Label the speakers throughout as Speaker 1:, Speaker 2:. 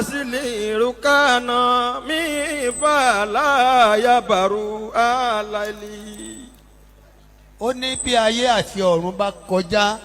Speaker 1: Asili rukana mi fala yabaru alaili.
Speaker 2: Ó ní bí ayé àti ọ̀run bá kọjá,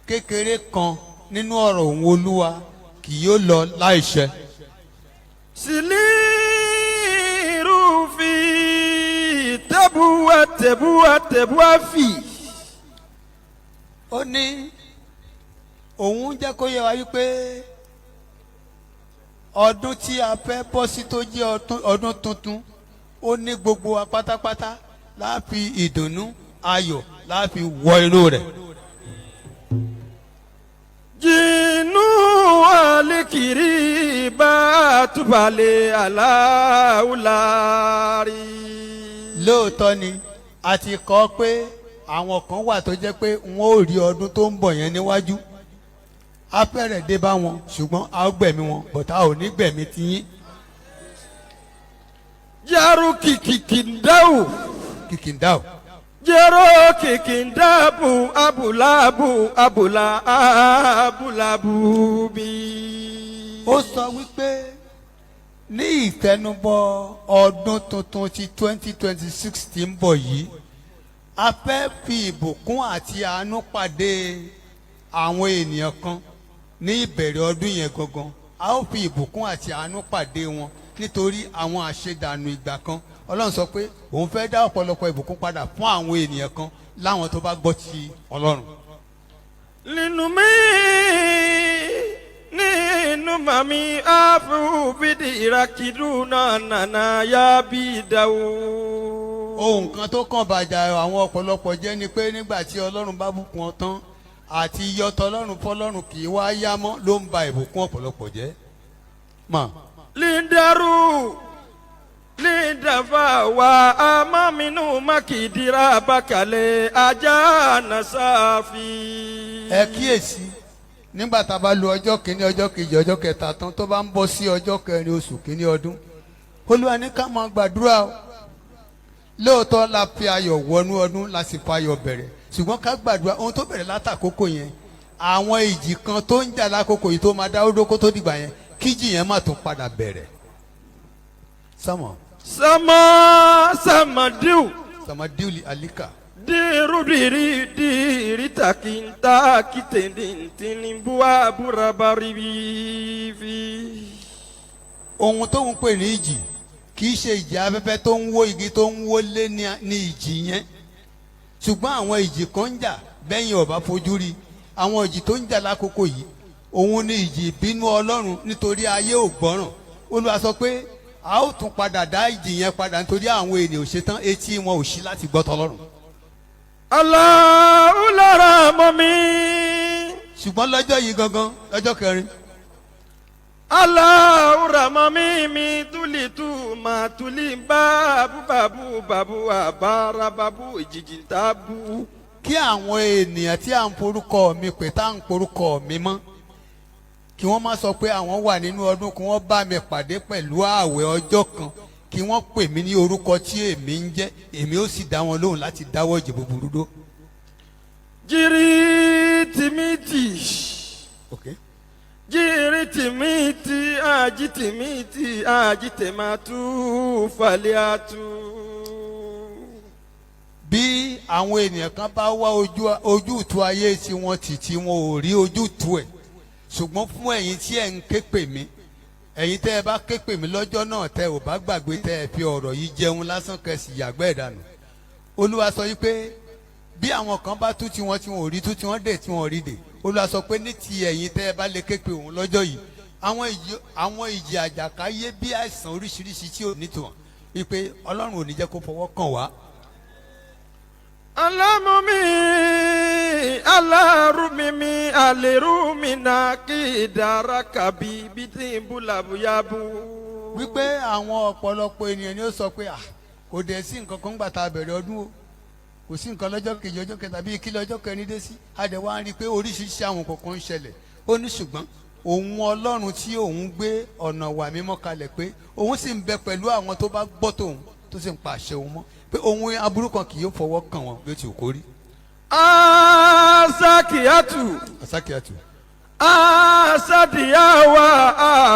Speaker 2: kékeré kan nínú ọ̀rọ̀ òun Olúwa kì yóò lọ láìṣẹ.
Speaker 1: Siliru fi tebuwa tebuwa tebuwa fi.
Speaker 2: Ó ní òun jẹ́ kó yé wa wípé ọdún tí a fẹ́ bọ́ sí tó jẹ́ ọdún tuntun, ó ní gbogbo wa pátápátá la fi ìdùnnú ayọ̀ la fi wọ inú rẹ̀.
Speaker 1: Jinu alikiri bá tubalẹ̀ aláwùlárí.
Speaker 2: Lóòótọ́ ni a ti kọ́ pé àwọn kan wà tó jẹ́ pé wọ́n ò rí ọdún tó ń bọ̀ yẹn níwájú, á fẹ́rẹ̀ dé bá wọn, ṣùgbọ́n a ó gbẹ̀mí wọn, but a ò ní gbẹ̀mí tiyín.
Speaker 1: Jaru kìkìkìndáwù.
Speaker 2: Kìkìndá o.
Speaker 1: Jero kìkìndáàbù abùlábù abùlá abùlábù bí.
Speaker 2: Ó sọ wípé ní ìtẹnubọ ọdún tuntun ti 2026 tí ń bọ̀ yìí, a fẹ́ fi ìbùkún àti àánú pàdé àwọn ènìyàn kan ní ìbẹ̀rẹ̀ ọdún yẹn gangan. A ó fi ìbùkún àti àánú pàdé wọn nítorí àwọn àṣedànù ìgbà kan. Ọlọ́run sọ pé òun fẹ́ dá ọ̀pọ̀lọpọ̀ ìbùkún padà fún àwọn ènìyàn kan láwọn tó bá gbọ́ ti Ọlọ́run.
Speaker 1: Nínú mi nínú màmí àfúbídì ìràkìdúnà nànà yá bí dáwó.
Speaker 2: Ohun kan tó kàn bàjá àwọn ọ̀pọ̀lọpọ̀ jẹ́ ni pé nígbà tí Ọlọ́run bá bùkún ọ tán, àti yọtọ̀ Ọlọ́run fọlọ́run kì í wá yá mọ́, ló ń ba ìbùkún ọ̀pọ̀lọpọ̀ jẹ́. Mà.
Speaker 1: Lindaru lindafa wa amaminu makidira bakale ajá nasafi.
Speaker 2: Ẹ kíyèsí, nígbà tá a bá lu ọjọ́ kìíní, ọjọ́ kejì, ọjọ́ kẹta tán, tó bá ń bọ́ sí ọjọ́ kẹrin oṣù kìíní ọdún, Olúwa ní ká máa gbàdúrà o. Lóòótọ́ la fi ayọ̀ wọnú ọdún, la sì fa ayọ̀ bẹ̀rẹ̀, ṣùgbọ́n ká gbàdúrà ohun tó bẹ̀rẹ̀ látàkókò yẹn, àwọn ìjì kan tó ń jà lákòókò yìí tó máa dá ódó kó tó dìgbà yẹn, kíjì yẹn má tún padà bẹ̀rẹ̀. Sọmọ.
Speaker 1: Sama samadiu.
Speaker 2: Sọmọdíùlì alika.
Speaker 1: Dirudiri diritakinta kitendintinibua burabaribifi.
Speaker 2: Ohun tó ń pè ní ìjì kì í ṣe ìjì afẹ́fẹ́ tó ń wó igi, tó ń wó lé ní ìjì yẹn, ṣùgbọ́n àwọn ìjì kan ń jà bẹ́yìn ọ̀bá fojú rí. Àwọn ìjì tó ń jà lákòókò yìí, òun ni ìjì ìbínú Ọlọ́run nítorí ayé ò gbọ́ràn. Olúwa sọ pé a ó tún padà dá ìjì yẹn padà nítorí àwọn ènìyàn ò ṣetán, etí wọn ò ṣí láti gbọ́ tọlọ́run.
Speaker 1: Aláwùlára mọ́ mi.
Speaker 2: Ṣùgbọ́n lọ́jọ́ yìí gangan, lọ́jọ́ kẹrin,
Speaker 1: Aláwùrà mọ́ mi mi túlì tú mà túlì báàbù bàbù bàbù àbára bàbù ìjìjì tábù.
Speaker 2: Kí àwọn ènìyàn tí à ń forúkọ mi pè, tá à ń porúkọ mi mọ́, kí wọ́n má sọ pé àwọn wà nínú ọdún, kí wọ́n bá mi pàdé pẹ̀lú ààwẹ̀ ọjọ́ kan, kí wọ́n pè mí ní orúkọ tí èmi ń jẹ́, èmi ó sì dá wọn lóhùn láti dáwọ́ ìjì búburú dó.
Speaker 1: Jírí tìmítì.
Speaker 2: Okay.
Speaker 1: Jírí tìmítì àjí tìmítì àjí tèmátú falẹ́àtú.
Speaker 2: Bí àwọn ènìyàn kan bá wá ojú ojútùú ayé tí wọ́n tì tí wọn ò rí ojútùú ẹ̀, ṣùgbọ́n fún ẹ̀yin tí ẹ̀ ń ké pè mí, ẹ̀yin tẹ́ ẹ bá ké pè mí lọ́jọ́ náà, tẹ́ ò bá gbàgbé, tẹ́ ẹ fi ọ̀rọ̀ yìí jẹun lásán kẹsì yàgbẹ́ ìdànù, Olúwa sọ yìí pé bí àwọn kan bá tú tiwọn tí wọn ò rí tú, tí wọ́n dè tí wọn ò rí dè, Olúwa sọ pé ní ti ẹ̀yin tẹ́ ẹ bá lè ké pè òun lọ́jọ́ yìí, àwọn ìjì àjàkáyé bí àìsàn oríṣiríṣi tí ò nítumọ̀, wípé Ọlọ́run ò ní jẹ́ kó fọwọ́ kàn wá.
Speaker 1: Alámúmi alárùmímí àlèrúmínà kí ìdára kàbí bí tí ń bú làbúyábú.
Speaker 2: Wípé àwọn ọ̀pọ̀lọpọ̀ ènìyàn ni ó sọ pé, "Ah, kò dẹ̀ sí nǹkan kan gbà tá a bẹ̀rẹ̀ ọdún o, kò sí nǹkan lọ́jọ́ kejì, ọjọ́ kẹta, bíi kí lọ́jọ́ kẹrin dé sí, a dẹ̀ wá ń rí i pé oríṣiríṣi àwọn kọ̀ọ̀kan ń ṣẹlẹ̀." Ó ní ṣùgbọ́n òun Ọlọ́run tí òun gbé ọ̀nà wà mímọ́ kalẹ̀, pé òun sì ń bẹ pẹ̀lú àwọn tó bá gbọ́ tòun, tó sì ń pa àṣẹ òun mọ́, pé òun aburú kan kì yóò fọwọ́ kàn wọ́n bí ó ti wù kó rí.
Speaker 1: Asakiatu.
Speaker 2: Asakiatu.
Speaker 1: Asadiyawa.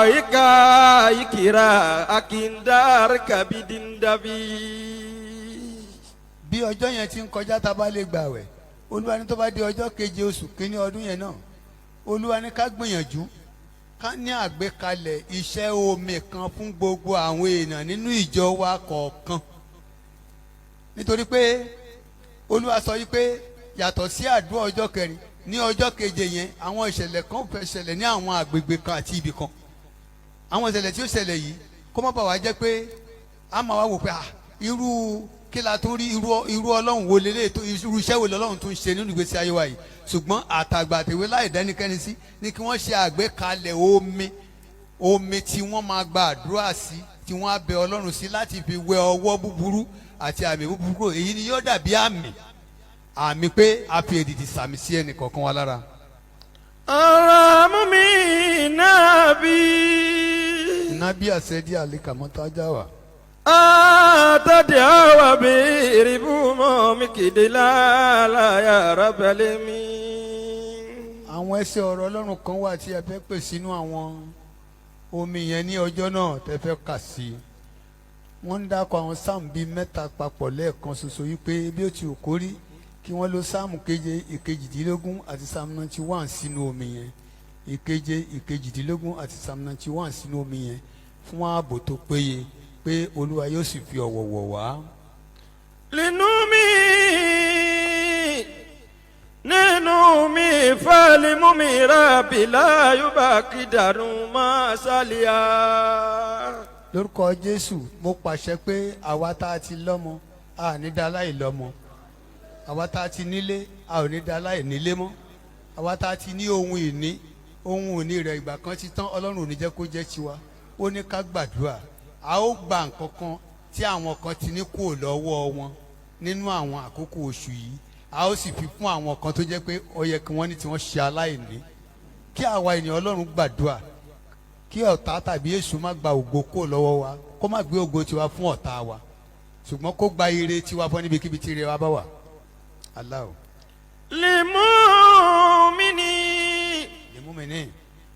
Speaker 1: Ika ikira akindar kabidindabi.
Speaker 2: Bí ọjọ́ yẹn ti ń kọjá, tá a bá lè gbàwẹ̀, Olúwa ní tó bá di ọjọ́ keje oṣù kínní ọdún yẹn náà, Olúwa ní ká gbìyànjú ká ní àgbékalẹ̀ iṣẹ́ omi kan fún gbogbo àwọn èèyàn nínú ìjọ wa kọ̀ọ̀kan, nítorí pé Olúwa sọ yìí pé yàtọ̀ sí àdúrà ọjọ́ kẹrin, ní ọjọ́ keje yẹn, àwọn ìṣẹ̀lẹ̀ kan fẹ́ ṣẹlẹ̀ ní àwọn àgbègbè kan àti ibì kan. Àwọn ìṣẹ̀lẹ̀ tí ó ṣẹlẹ̀ yìí, kó má bàa wá jẹ́ pé a máa wá wò pé, ah, irú kí la tún rí, irú Ọlọ́run wo lélẹ̀ tó, irú iṣẹ́ wo lọ́lọ́run tún ṣe nínú ìgbésí ayé wa yìí? Ṣùgbọ́n àtàgbà àtẹ̀wé, láì dẹ́nikẹ́ni sí, ní kí wọ́n ṣe àgbékalẹ̀ omi tí wọ́n máa gba àdúrà sí, tí wọ́n á bẹ Ọlọ́run sí láti fi wẹ ọwọ́ búburú àti àmì búburú kúrò. Èyí ni yóò dàbí àmì pé a fi èdìdì sàmì sí ẹnì kọ̀ọ̀kan wa lára.
Speaker 1: Aramu mi nabi.
Speaker 2: Nábì àṣẹdí àlekàmọ́tájà wà.
Speaker 1: Atade awa biribu mo mikidilala ya rabalemi.
Speaker 2: Àwọn ẹsẹ̀ ọ̀rọ̀ Ọlọ́run kan wà tí ẹ fẹ́ pè sínú àwọn omi yẹn ní ọjọ́ náà tẹ́ fẹ́ kà sí. Wọ́n ń dákọ̀ àwọn sáàmù bíi mẹ́ta papọ̀ lẹ́ẹ̀kan ṣoṣo yìí pé bí ó ti ò kórí, kí wọ́n lo sáàmù keje, ìkejìdínlógún àti sáàmù 91 sínú omi yẹn, ìkeje, ìkejìdínlógún àti sáàmù 91 sínú omi yẹn fún ààbò tó péye, pé Olúwa yóò sì fi ọ̀wọ̀ wọ̀ wá.
Speaker 1: Linumi nínú mi falimu mi rabila yuba kidaru ma salia.
Speaker 2: Lórúkọ Jésù, mo pàṣẹ pé àwa tá a ti lọ́mọ, a ní da láì lọ́mọ. Àwa tá a ti nílé, a ò ní da láì nílé mọ́. Àwa tá a ti ní ohun ìní, ohun ìní rẹ̀ ìgbà kan ti tán, Ọlọ́run ò ní jẹ́ kó jẹ́ tiwa. Ó ní ká gbàdúrà, a ó gba nǹkan kan tí àwọn kan ti ní kúrò lọ́wọ́ wọn nínú àwọn àkókò oṣù yìí, a ó sì fi fún àwọn kan tó jẹ́ pé ó yẹ kí wọ́n ní tí wọ́n ṣe aláìní. Kí àwa ènìyàn Ọlọ́run gbàdúrà kí ọ̀tá tàbí èṣù má gba ògo kó lọ́wọ́ wa, kó má gbé ògo tiwa fún ọ̀tá wa, ṣùgbọ́n kó gba ire tiwa fún níbikíbi tí ire wa bá wà. Allah.
Speaker 1: Limumini.
Speaker 2: Lèmúmi ní.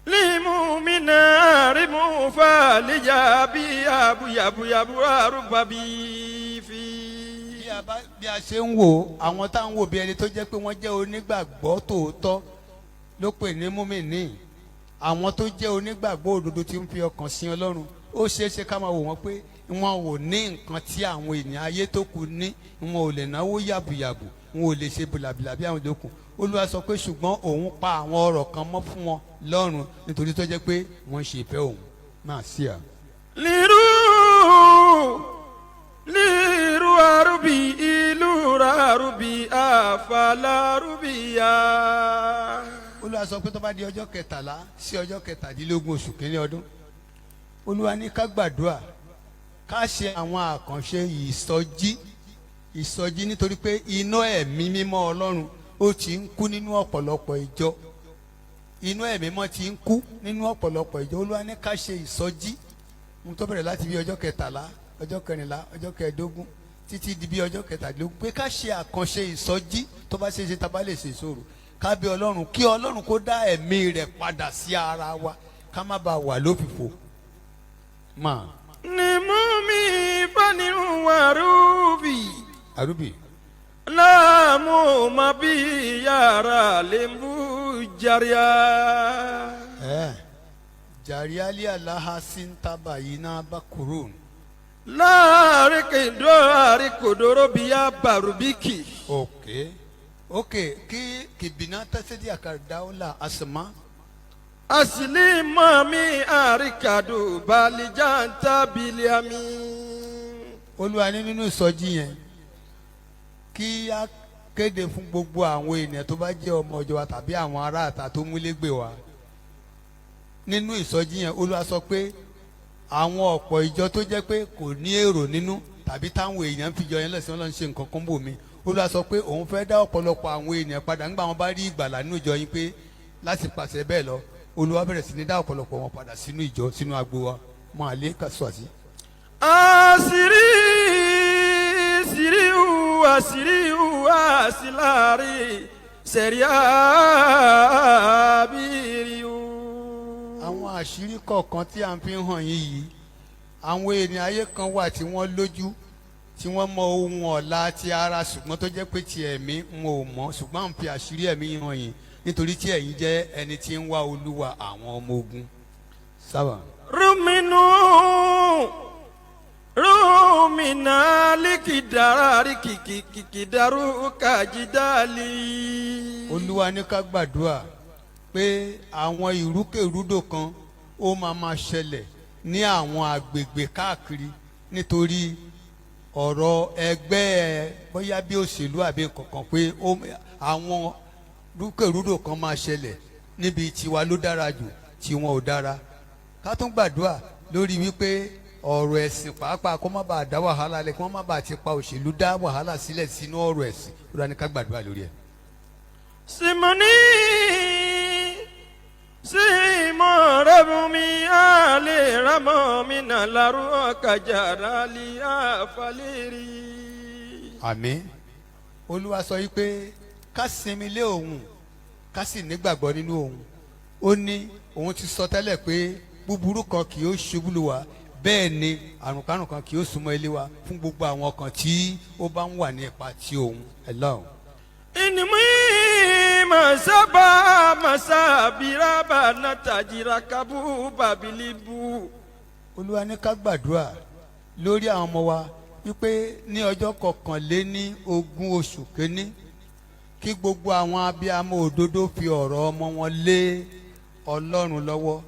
Speaker 1: Limumina rimu falijabi abu yabu yabu arubabi fi.
Speaker 2: Bí a ṣe ń wo àwọn tá à ń wò bí ẹni tó jẹ́ pé wọ́n jẹ́ onígbàgbọ́ tòótọ́ ló pè ní múmi-ní. Àwọn tó jẹ́ onígbàgbọ́ òdodo tí ń fi ọkàn sin Ọlọ́run, ó ṣeé ṣe ká máa wò wọ́n pé wọn ò ní nǹkan tí àwọn ènìyàn ayé tó kù ní, wọn ò lè náwó yàbùyàbù, wọn ò lè ṣe bùlàbùlà bí àwọn ìdókùn. Olúwa sọ pé ṣùgbọ́n òun pa àwọn ọ̀rọ̀ kan mọ́ fún wọn lọ́run nítorí tó jẹ́ pé wọ́n ń ṣe ìfẹ́ òun máa sí à.
Speaker 1: Liru liru arubi ilu arubi afalarubi ya.
Speaker 2: Olúwa sọ pé tó bá di ọjọ́ 13 sí ọjọ́ 17 oṣù kínní ọdún, Olúwa ní ká gbàdúrà, ká ṣe àwọn àkànṣe ìsọjí, nítorí pé iná ẹ̀mí mímọ́ Ọlọ́run ó ti ń kú nínú ọ̀pọ̀lọpọ̀ ìjọ. Iná ẹ̀mí mímọ́ ti ń kú nínú ọ̀pọ̀lọpọ̀ ìjọ. Olúwa ní ká ṣe ìsọjí ohun tó bẹ̀rẹ̀ láti bí ọjọ́ 13, ọjọ́ 14, ọjọ́ 15 títí di bí ọjọ́ 17, pé ká ṣe àkànṣe ìsọjí tó bá ṣe é ṣe, tá a bá lè ṣe ìṣòro, ká bí Ọlọ́run kí Ọlọ́run kó dá ẹ̀mí rẹ̀ padà sí ara wa, ká má bàa wà lófìfo. Máa.
Speaker 1: Nimumi fani warubi.
Speaker 2: Àrùbí.
Speaker 1: Láàmú mabi yàrá lẹ́mbú jàríà.
Speaker 2: Ẹ jàríálí aláha síntàbà yìí náà bá kúrò.
Speaker 1: Láàrin kìndó àríkòdòrò bíyà bàrúbíkì.
Speaker 2: Ok, kí kìbìnà tẹ́sídìí àkàràdáwọ́là àsìmá.
Speaker 1: Asili mami àríkàdù balijanta biliami.
Speaker 2: Olúwa ní nínú ìsọjí yẹn, kí á kéde fún gbogbo àwọn ènìyàn tó bá jẹ́ ọmọ ọjọ́ wa tàbí àwọn ará àta tó múlégbè wa. Nínú ìsọjí yẹn, Olúwa sọ pé àwọn ọ̀pọ̀ ìjọ tó jẹ́ pé kò ní èrò nínú tàbí táwọn èèyàn fi jọ yẹn lẹ́sìn wọn lọ ń ṣe nǹkan kan bò mí, Olúwa sọ pé òun fẹ́ dá ọ̀pọ̀lọpọ̀ àwọn ènìyàn padà nígbà wọn bá rí ìgbàlà nínú ìjọ yín, pé láti pàṣẹ bẹ́ẹ̀ lọ, Olúwa bẹ̀rẹ̀ sí ní dá ọ̀pọ̀lọpọ̀ wọn padà sínú ìjọ, sínú agbo wa máa lé kásù àti.
Speaker 1: Asiri siriu asiriu asilari sẹ̀ríà bíriu.
Speaker 2: Àwọn àṣírí kọ̀ọ̀kan tí à ń fi hàn yín yìí, àwọn ènìyàn ayé kan wà tí wọ́n lójú, tí wọ́n mọ ohun ọ̀la ti ara, ṣùgbọ́n tó jẹ́ pé ti ẹ̀mí ń ò mọ̀, ṣùgbọ́n à ń fi àṣírí ẹ̀mí hàn yín nítorí tí ẹ̀yin jẹ́ ẹni tí ń wá Olúwa àwọn ọmọ ogun sábà.
Speaker 1: Ruminu rumina likidara kikikidaru kajidali.
Speaker 2: Olúwa ní ká gbàdúrà pé àwọn ìrúkèrúdò kan ó máa máa ṣẹlẹ̀ ní àwọn àgbègbè káàkiri nítorí ọ̀rọ̀ ẹgbẹ́, bóyá bí òṣèlú àbí kankan, pé àwọn rúkèrúdò kan máa ṣẹlẹ̀ níbi tiwa ló dára jù, tiwọn ò dára. Ká tún gbàdúrà lórí wípé ọ̀rọ̀ ẹ̀sìn pàápàá, kó má bàa dá wàhálà lẹ̀, kó má bàa ti pa òṣèlú dá wàhálà sílẹ̀ sínú ọ̀rọ̀ ẹ̀sìn. Ó ní ká gbàdúrà lórí ẹ̀.
Speaker 1: Simoni simorabumi ale ramo mina laru kajarali afaliri.
Speaker 2: Àmín. Olúwa sọ yìí pé ká sinmi lé òun, ká sì nígbàgbọ́ nínú òun. Ó ní òun ti sọ tẹ́lẹ̀ pé búburú kan kì yóò ṣubú lù wá, bẹ́ẹ̀ ni àrùnkárùn kan kì yóò súnmọ́ ilé wa, fún gbogbo àwọn kan tí ó bá ń wà ní ipa tí òun ẹ̀ lọ́hùn.
Speaker 1: Inimu masaba masabiraba natajira kabu babilibu.
Speaker 2: Olúwa ní ká gbàdúrà lórí àwọn ọmọ wa wípé ní ọjọ́ 21 oṣù kínní, kí gbogbo àwọn abiyamọ òdodo fi ọ̀rọ̀ ọmọ wọn lé Ọlọ́run lọ́wọ́.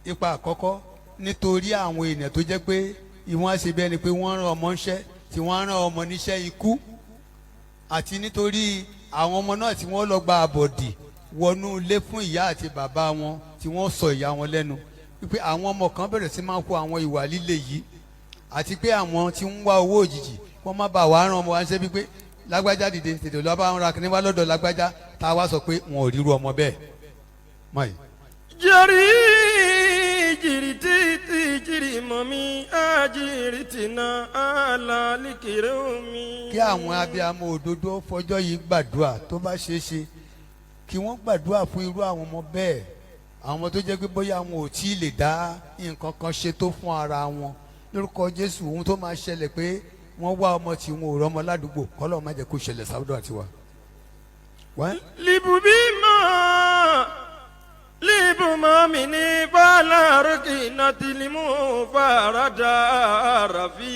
Speaker 2: Ipa àkọ́kọ́, nítorí àwọn èèyàn tó jẹ́ pé ìwọ́n á ṣe bí ẹni pé wọ́n rán ọmọ níṣẹ́, tí wọ́n rán ọmọ níṣẹ́ ikú, àti nítorí àwọn ọmọ náà tí wọ́n lọ gba àbọ̀dì wọnú ilé fún ìyá àti bàbá wọn, tí wọ́n sọ ìyá wọn lẹ́nu, wípé àwọn ọmọ kan bẹ̀rẹ̀ sí máa kó àwọn ìwà líle yìí, àti pé àwọn tí ń wá owó òjijì, wọ́n má bàa wá rán ọmọ wa ń ṣe wípé lágbájá, dìde, tètè lọ́ọ́ bá ń ra kíní wá lọ́dọ̀ lágbájá, tá a wá sọ pé wọn ò ríru ọmọ bẹ́ẹ̀ mọ́ yìí.
Speaker 1: Jẹ́rí jìrì títí jìrì mọ́ mi àjìrì tìǹà àlàlìkìrì omi.
Speaker 2: Kí àwọn abiyamọ òdodo fọjọ́ yìí gbàdúrà, tó bá ṣeé ṣe, kí wọ́n gbàdúrà fún irú àwọn ọmọ bẹ́ẹ̀, àwọn ọmọ tó jẹ́ pé bóyá wọn ò tí ì lè dá nǹkan kan ṣe tó fún ara wọn. Lórúkọ Jésù, ohun tó máa ṣẹlẹ̀ pé wọ́n wá ọmọ tí wọn ò rọ́mọ ládùúgbò, kọ́lọ́ má jẹ́ kó ṣẹlẹ̀ sáwọ́dọ̀ àti wa. Wẹ́n.
Speaker 1: Libubi mọ́ libumọ́ mi ní fàlàrúkì nàtìlímù fàràdà ràfí.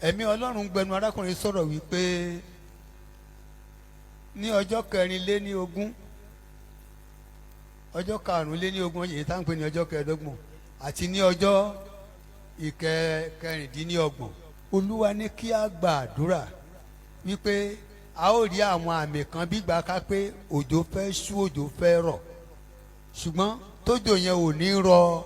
Speaker 2: Ẹ̀mí Ọlọ́run gbẹnu arákùnrin sọ̀rọ̀ wípé ní ọjọ́ 24, ọjọ́ 25, èyí tá à ń pè ní ọjọ́ 25, àti ní ọjọ́ 26, Olúwa ní kí a gba àdúrà wípé a ó rí àwọn àmì kan bí gbà ká pé òjò fẹ́ ṣú, òjò fẹ́ rọ̀, ṣùgbọ́n tójò yẹn ò ní rọ̀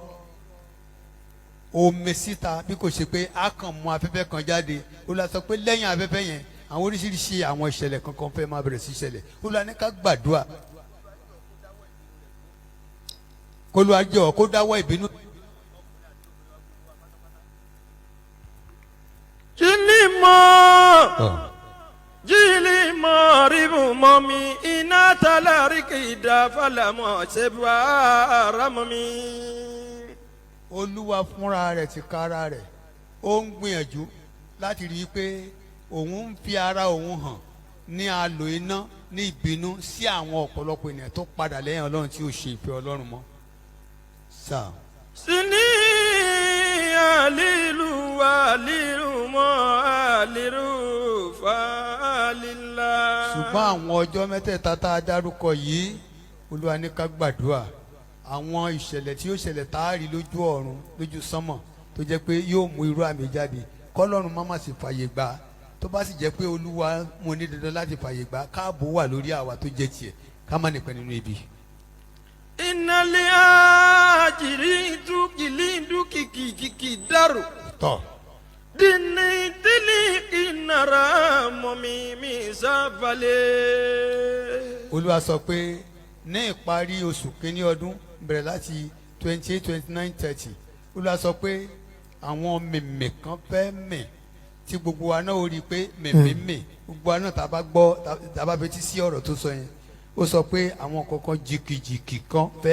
Speaker 2: omi síta, bí kò ṣe pé a kàn mú afẹ́fẹ́ kan jáde. Olúwa sọ pé lẹ́yìn afẹ́fẹ́ yẹn, àwọn oríṣiríṣi àwọn ìṣẹ̀lẹ̀ kankan fẹ́ máa bẹ̀rẹ̀ sí ṣẹlẹ̀. Olúwa ní ká gbàdúrà k'Olúwa jọ̀ọ́ kó dáwọ́ ìbínú.
Speaker 1: Jìnnìmọ̀ jìnnìmọ̀ rìbù mọ́ mi iná tàlàríkì ìdáfàlámọ̀ ṣẹ́bùá rámọ́ mi.
Speaker 2: Olúwa fúnra rẹ̀ ti kára rẹ̀, ó ń gbìyànjú láti rí i pé òun ń fi ara òun hàn ní àlò iná ní ìbínú sí àwọn ọ̀pọ̀lọpọ̀ ènìyàn tó padà lẹ́yìn Ọlọ́run, tí ò ṣe ìfẹ́ Ọlọ́run mọ́. Sáà.
Speaker 1: Sini alilu alilu mọ aliru falila.
Speaker 2: Ṣùgbọ́n àwọn ọjọ́ mẹ́tẹ̀ẹ̀ta tá a dárúkọ yìí, Olúwa ní ká gbàdúrà àwọn ìṣẹ̀lẹ̀ tí yóò ṣẹlẹ̀, tá a rí lójú ọ̀run, lójú sánmọ̀, tó jẹ́ pé yóò mú irú àmì jáde, kọ́lọ́run má má sì fàyè gbà. Tó bá sì jẹ́ pé Olúwa mú ní dandan láti fàyè gbà, káàbò wà lórí àwa tó jẹ́ tiẹ̀, ká má nípẹ́ nínú ibi.
Speaker 1: Ìnàlẹ́ àjìrí dúkìlì dúkìkìkì dàrú.
Speaker 2: Tọ́.
Speaker 1: Dini dili ìnara mọ̀mí mi sábàlẹ̀.
Speaker 2: Olúwa sọ pé ní ìparí oṣù kínní ọdún, bẹ̀rẹ̀ láti 28, 29, 30, Olúwa sọ pé àwọn mèmè kan fẹ́ mì, tí gbogbo wa náà ó rí i pé mèmè mì. Gbogbo wa náà tá a bá gbọ́, tá a bá fetí sí ọ̀rọ̀ tó sọ yẹn, ó sọ pé àwọn kankan jìkìjìkì kan fẹ́.